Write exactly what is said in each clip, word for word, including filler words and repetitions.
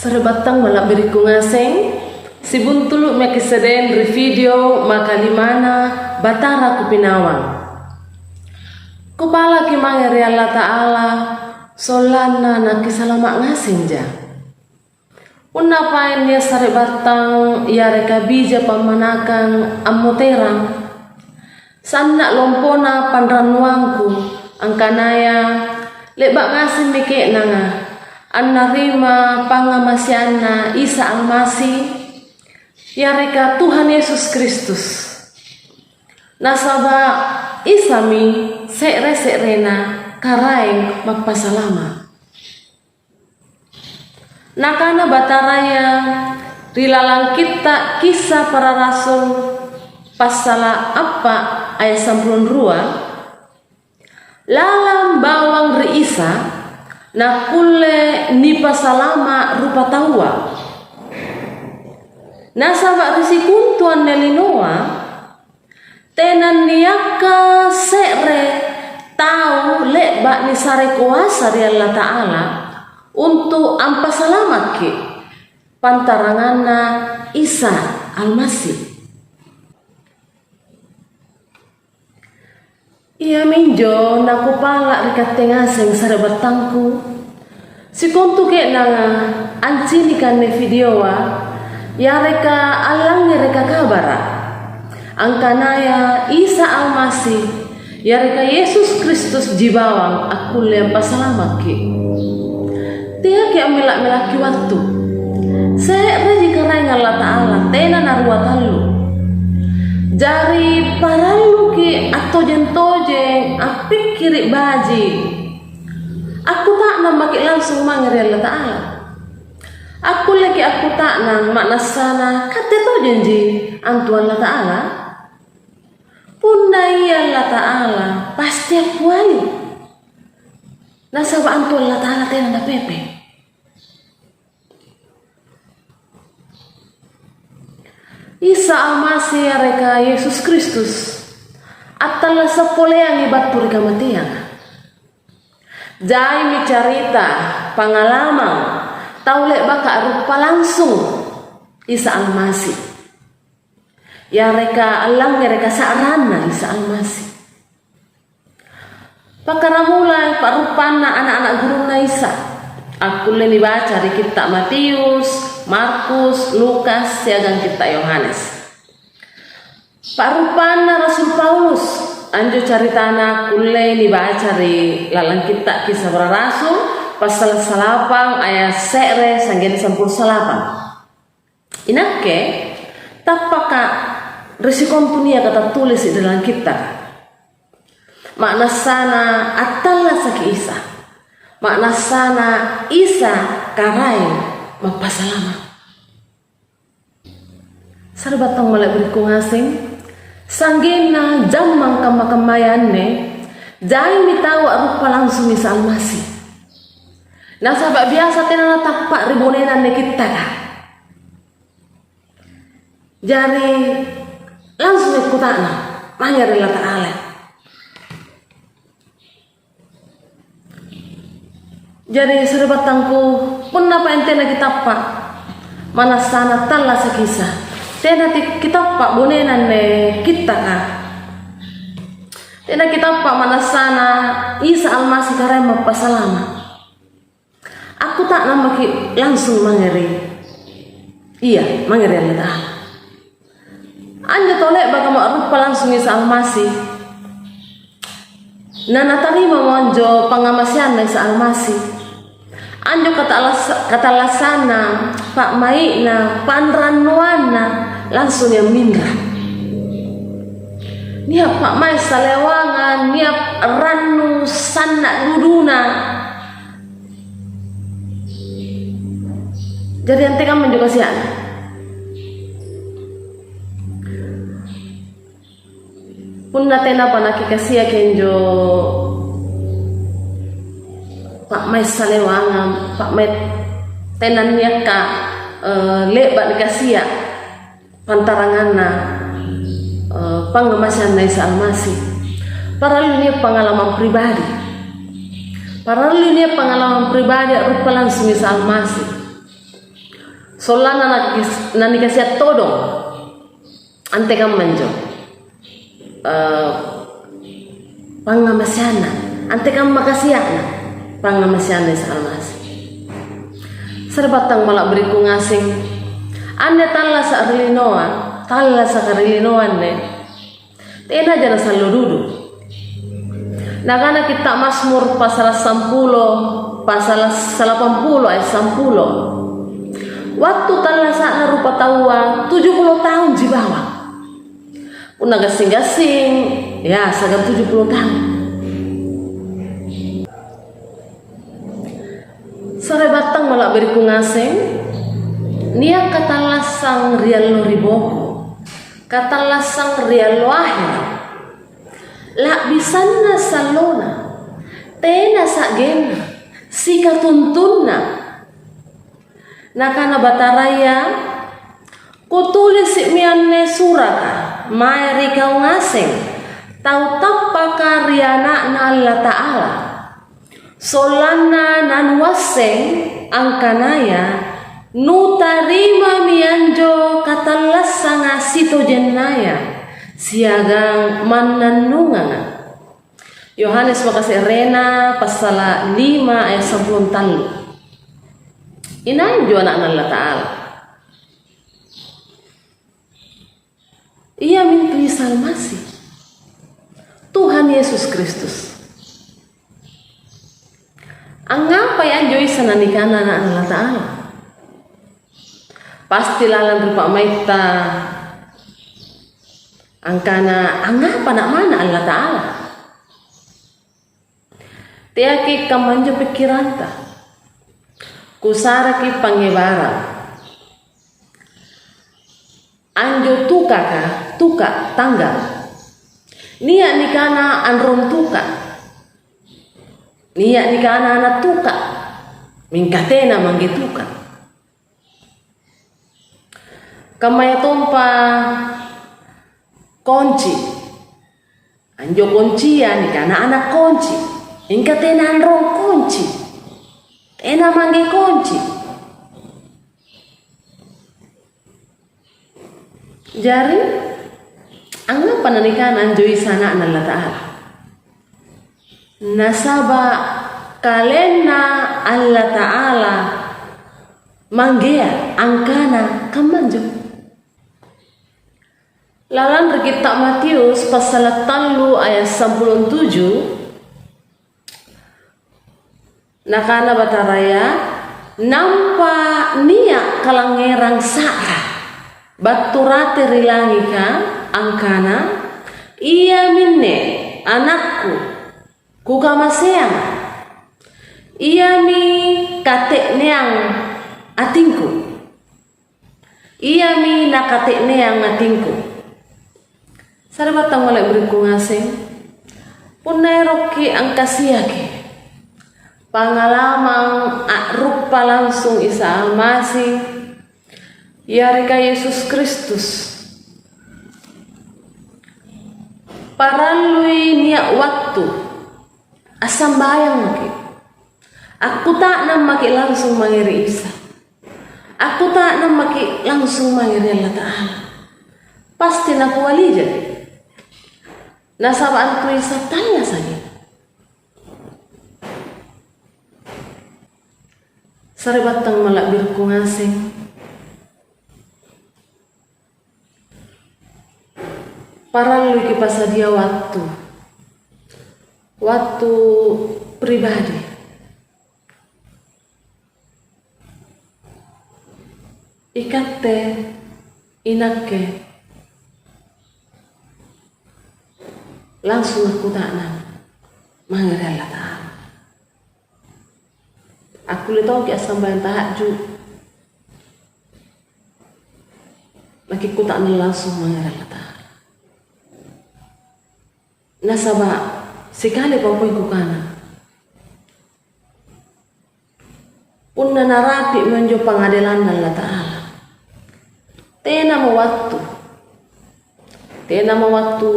Sari'battang mala'birikku ngaseng, sibuntulu' maki' sedeng ri video makalimana Batara Kupinawang. Kupalaki mange ri Allata'ala, sollanna nakisalama' ngasengja. Punna paeng nia' sari'battang yareka bija pammanakang ammoterang, sanna' lompona panrannuangku, angkanaya le'ba' ngasemmi ke'nanga annarima pangngamaseanNa Isa Almasi, yareka Tuhan Yesus Kristus. Nasaba' Isami se're-se'rena Karaeng Mappasalama'. Nakana Bataraya ri lalang Kitta' Kissa Para Rasul, passala' appa' aya' sampulo rua, "Lalang bawang ri Isa, nakkulle nipasalama' rupataua. Nasaba' ri sikontu anne linoa, tenanniakka se're tau le'ba' nisare koasa ri Allata'ala untu' ampasalamakki', pantaranganna Isa Almasi." Iaminjo nakupala' ri katte ngaseng sari'battangku, sikontu ke'nanga ancinika anne videoa, yareka allangngereka kabara', angkanaya Isa Almasi, yareka Yesus Kristusji bawang akkulle ampasalamakki'. Teaki' ammela'-melakki wattu. Se'reji Karaeng Allata'ala, tena narua tallu. Jari paralluki' attojeng-tojeng appikkiri' baji'. Akkuta'nang maki' langsung mange ri Allata'ala. Akkulleki' akkuta'nang ma'nassana katte tojenji antu Allata'ala? Punna ia Allata'ala, pasti appiali. Nasaba' antu Allata'ala tena napepe'. Isa Almasi yareka Yesus Kristus attallasa' poleangi battu ri kamateanga. Jaimi carita pangalamang tau le'baka a'ruppa langsung Isa Almasi, yareka allangngereka sa'ranna Isa Almasi. Pakkaramulai pa'ruppanna ana'-ana' gurunNa Isa, akkulle nibaca ri Kitta' Matius, Markus, Lukas, siagang Kitta' Yohanes. Pa'ruppanna Rasul Paulus, anjo caritana kullei nibaca ri lalang Kitta' Kisah Para Rasul, passala' salapang aya' se're sa'genna sampulo salapang. Inakke tappaka' ri sikontu niaka tattulisi' ri lalang Kittaka. Ma'nassana attallasaki Isa. Ma'nassana Isa Karaeng Mappasalama'. Sari'battang mala'birikku ngaseng, sa'genna jammang kamma-kammaya anne, jaimi tau a'ruppa langsung Isa Almasi. Nasaba' biasa tena natappa' ri bonena anne Kittaka. Jari, langsung akkuta'nang mange ri Allata'ala. Jari, sari'battangku, punna paeng tena kitappa', ma'nassana tallasaki Isa. Tena ti-, kitappa' bonena anne Kittaka. Tena kitappa' ma'nassana Isa Almasi Karaeng Mappasalama'. Akkuta'nang maki' langsung mange ri, iya, mange ri Allata'ala. Anjo tau le'bakamo a'ruppa langsung Isa Almasi, na natarimamo anjo pangngamaseanNa Isa Almasi, anjo katallas-, katallassanna, pa'mai'na, panrannuanna, langsung nia' minrang. Nia' pa'mai' salewangang, nia' rannu sanna' duduna. Jari antekamma anjo kasia'na? Punna tenapa nakikasiaki anjo pa'mai' salewangang, pa'mai' tenanniakka, eh, le'ba' nikasia', pantaranganna, eh, pangngamaseanNa Isa Almasi. Parallu nia' pangalamang pribadi. Parallu nia' pangalamang pribadi a'ruppa langsung Isa Almasi. Sollanna nakis-, nanikasia' todong antekamma anjo, eh, pangngamaseanna, antekamma kasia'na pangngamaseanna Isa Almasi. Sari'battang mala'birikku ngaseng, anne tallasa' ri linoa, tallasaka ri linoa anne, tenaja nasallo dudu. Nakana Kitta' Mazmur pasala' sampulo, pasala' salapampulo ayat sampulo, "Wattu tallasa'na rupataua tuju pulo taungji bawang. Punna gassing-gassing, ya, siagang tuju pulo taung." Sari'battang mala'birikku ngaseng, nia' katallassang ri allo ri boko, katallassang ri allo ahera'. La'bisanna sallona, tena sa'genna, sikatuntunna. Nakana Bataraya, "Kutulisi'mi anne suraka mae ri kau ngaseng, tau tappaka ri Ana'Na Allata'ala. Sollanna nanuasseng angkanaya nutarimami anjo katallassanga sitojennaya siagang mannannunganga." Yohanes Makase'rena, passala' lima ayat sampulo tallu. Inai anjo Ana'Na Allata'ala? Iamintu Isa Almasi, Tuhan Yesus Kristus. Angngapai anjo Isa nanikana Ana' Allata'ala? Pasti lalang ri pa'maitta angkana, "Angngapa Na' manna Allata'ala?" Teaki kammanjo pikkiranta. Kusaraki pangngebarang. Anjo tukaka, tuka' tangga. Nia' nikana anrong tuka'. Nia' nikana ana' tuka'. Mingka tena mangge tuka'. Kammayatompa konci. Anjo koncia nikana ana' konci, mingka tena anrong konci, tena mangge konci. Jari, angngapa nanikana anjo Isa Ana'Na Allata'ala? Nasaba' KalenNa Allata'ala Manggea angkana kammanjo. Lalang ri Kitta' Matius passala' tallu aya' sampulo tuju, Nakana Bataraya, "Nampa nia' kalangngerang sa'ra battu rate ri langika angkana, 'Iaminne AnakKu, Kukamaseanga. Iami kate'neang atingKu.' Iami nakate'neang atingKu." Sari'battang mala'birikku ngaseng, punna erokki' angkasiaki pangalamang a'ruppa langsung Isa Almasi, yareka Yesus Kristus, parallui nia' wattu assambayang maki', akkuta'nang maki' langsung mange ri Isa. Akkuta'nang maki' langsung mange ri Allata'ala. Pasti nakualija. Nasaba' antu Isa tallasaki. Sari'battang mala'birikku ngaseng, parallui kipasadia wattu, wattu pribadi. Ikatte, inakke, langsung akkuta'nang mange ri Allata'ala. Akkulle tongki' assambayang tahajju', nakikkuta'nang langsung mange ri Allata'ala. Nasaba' sikalipa poeng kukana, punna narapi'mi anjo pangadelanNa Allata'ala, tenamo wattu, tenamo wattu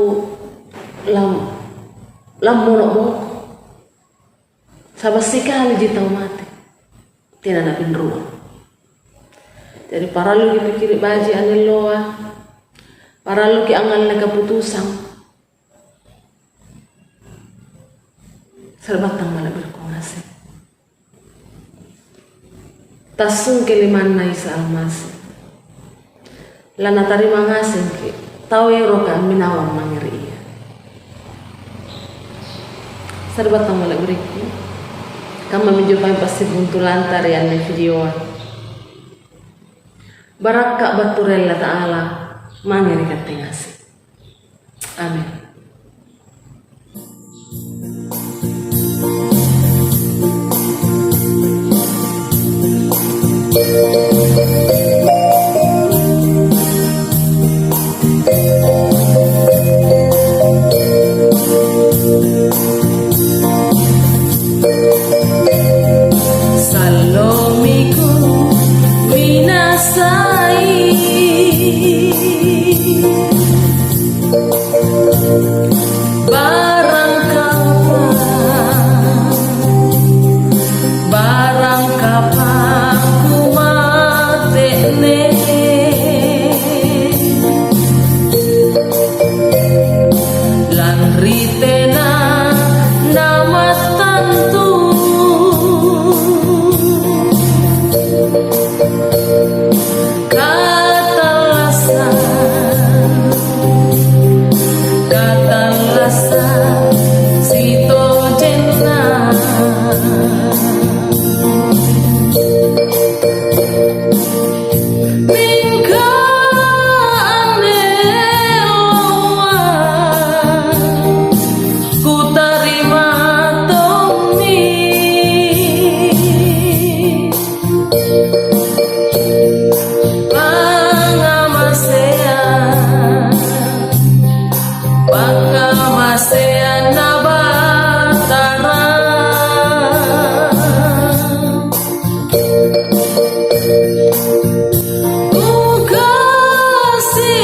lam-, lammono-monoko. Saba' sikaliji tau mate, tena napinruang. Jari paralluki pikkiri' baji' anne alloa, paralluki angngalle kaputusang. Sari'battang mala'birikku ngaseng. Tassungke limanNa Isa Almasi. Lanatarima ngasengki' tau eroka amminawang mange ri Ia. Sari'battang mala'birikku, kammaminjo paeng passibuntulanta ri anne videoa. Barakka' battu ri Allata'ala mange ri katte ngaseng. Amin. Sallomiku minasai, barangkapa, barangkapa kumate'ne. Lanri tena namattantu katallassang, katallassang sitojenna. Mingka anne alloa kutarima tommi pangngamaseang, pangngamaseanNa Batara.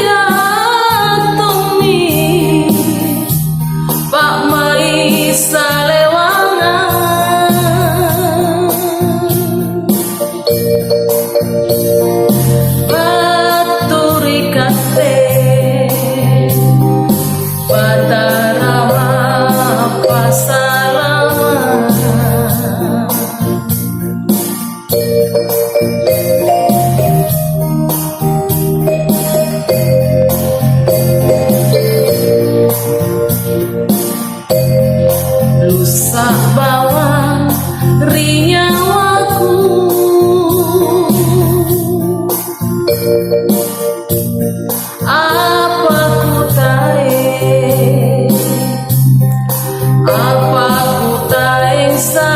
Kukasia' tommi pa'mai' salewangang battu ri Katte, Batara Mappasalama'. Lussa' bawang ri nyawaku. Apa kutaeng, apa kutaeng sa-